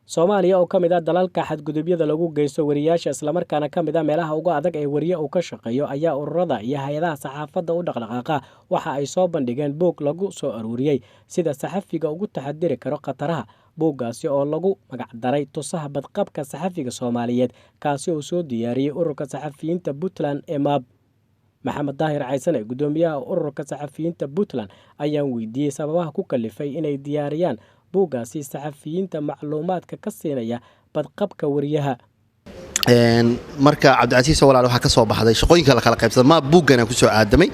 Soomaaliya oo ka mid ah dalalka xadgudubyada lagu geysto wariyaasha, islamarkaana ka mid ah meelaha ugu adag ee wariye uu ka shaqeeyo, ayaa ururada iyo hay-adaha saxaafadda u dhaqdhaqaaqa waxa ay soo bandhigeen buug lagu soo aruuriyey sida saxafiga ugu taxadiri karo khataraha. Buuggaasi oo lagu magacdaray Tusaha Badqabka Saxafiga Soomaaliyeed, kaasi oo soo diyaariyey Ururka Saxafiyiinta Puntland ee MAB. Maxamed Daahir Caysane, guddoomiyaha Ururka Saxafiyiinta Puntland, ayaan weydiiyey sababaha ku kalifay inay diyaariyaan buuggaasi saxafiyiinta macluumaadka ka siinaya badqabka wariyaha. Marka Cabdicasiis walaal, waxaa ka soo baxday shaqooyinka la kala qaybsada ma buuggana kusoo aadamay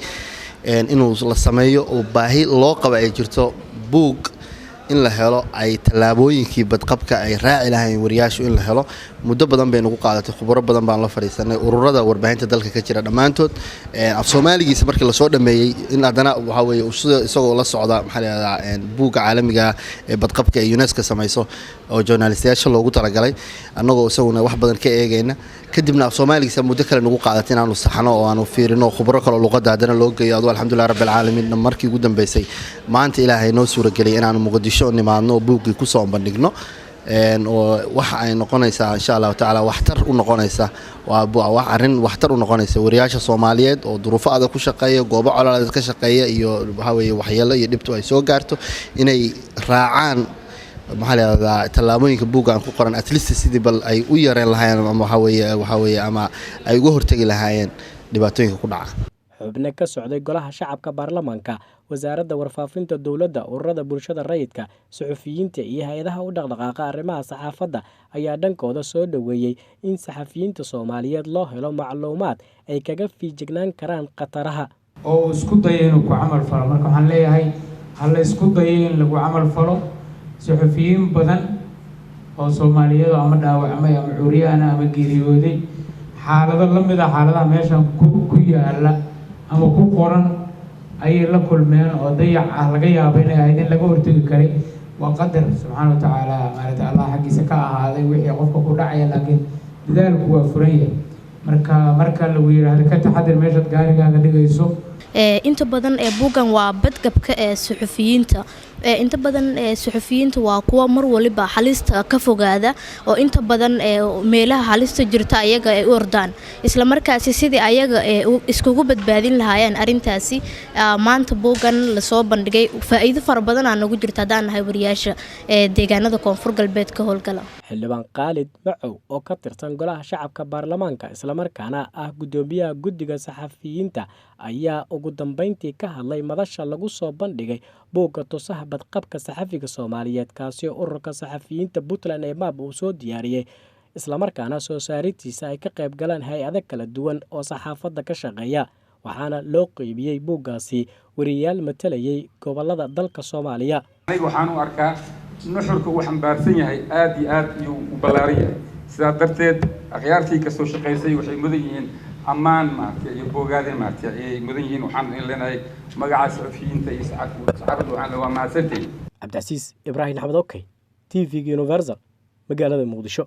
inuu la sameeyo oo baahi loo qaba ay jirto buug in la helo ay tallaabooyinkii badqabka ay raaci lahayn wariyaashu in la helo. Muddo badan bay nagu qaadatay, khuburo badan baan la fadhiisanay, ururada warbaahinta dalka ka jira dhammaantood. Af Soomaaligiisa markii lasoo dhameeyey in haddana waxaa weeye sida isagoo la socda, maxaa la yidhahdaa, buugga caalamiga ee badqabka ee UNESCO samayso oo journalistayaasha loogu talagalay, annagoo isaguna wax badan ka eegayna. Kadibna af Soomaaligiisa muddo kale nagu qaadatay inaanu saxno oo aanu fiirino, khubro kaloo luqadda haddana loo geeyo. Aduu alxamdulilah rabbi alcaalamiin, markii ugu dambeysay maanta Ilaahay noo suurageliyay inaanu Muqdisho nimaadno oo buuggii kusoo bandhigno, oo waxa ay noqonaysaa insha Allahu tacaala waxtar u noqonaysa, waa wax arrin waxtar u noqonaysa wariyaasha Soomaaliyeed oo duruufo adag ku shaqeeya, goobo colaaleed ka shaqeeya, iyo waxaa weeye waxyeelo iyo dhibtu ay soo gaarto, inay raacaan, maxaa la yidhahdaa, tallaabooyinka buugga aan ku qoran, at least sidii bal ay u yareen lahaayeen ama waxaa weeye ama ay uga hortegi lahaayeen dhibaatooyinka ku dhaca. Xubno ka socday Golaha Shacabka Baarlamaanka, Wasaaradda Warfaafinta dowladda, ururada bulshada rayidka, suxufiyiinta iyo hay-adaha u dhaqdhaqaaqa arrimaha saxaafadda ayaa dhankooda soo dhoweeyey in saxafiyiinta Soomaaliyeed loo helo macluumaad ay kaga fiijignaan karaan khataraha. Oo uu isku dayo inuu ku camal falo. Marka waxaan leeyahay ha la isku dayo in lagu camal falo. Suxufiyiin badan oo Soomaaliyeed ama dhaawacmay ama curyaana ama geeriyooday xaalado la mid a xaaladaha meeshan ku yaala ama ku qoran ayay la kulmeen oo dayac ah laga yaabo inay ahayd in laga hortegi karay. Waa qadar subxaana wa tacaala, maarata Allah xaggiisa ka ahaaday wixii qofka ku dhacaya, laakiin dadaalku waa furan yahay. Marka lagu yidhaahdo ka taxadir meeshaad gaarigaaga dhigayso. Inta badan ee buuggan waa badqabka ee suxufiyiinta. Inta badan ee suxufiyiinta waa kuwa mar waliba halista ka fogaada oo inta badan ee meelaha halista jirta ayaga ay u ordaan, isla markaasi sidii ayaga ee iskugu badbaadin lahaayeen arrintaasi. Maanta buuggan lasoo bandhigay faa'iido fara badan aa nagu jirta haddaan nahay wariyaasha ee deegaanada Koonfur Galbeed ka howlgala. Xildhibaan Khaalid Macow oo ka tirsan Golaha Shacabka Baarlamaanka, islamarkaana ah guddoomiyaha guddiga saxafiyiinta, ayaa ugu dambeyntii ka hadlay madasha lagu soo bandhigay buugga Tusaha Badqabka Saxafiga Soomaaliyeed, kaasi oo Ururka Saxafiyiinta Puntland ee MAB uu soo diyaariyey, islamarkaana soo saaristiisa ay ka qayb galaan hay-ado kala duwan oo saxaafadda ka shaqeeya. Waxaana loo qeybiyey buuggaasi wariyaal matalayay gobolada dalka Soomaaliya. Aniga waxaan u arkaa nuxurka uu xambaarsan yahay aad iyo aad iyuu u ballaaran yahay. Sidaa darteed akhyaartii kasoo shaqaysay waxay mudan yihiin ammaan, maaragtay, iyo bogaadin, maaragtay, ayay mudan yihiin. Waxaan idin leenahay magaca saxufiyiinta iyo saxaafadda waxaan waa mahadsantihiin. Cabdicasiis Ibraahim Axmed, okay, TV-ga Universal, magaalada Muqdisho.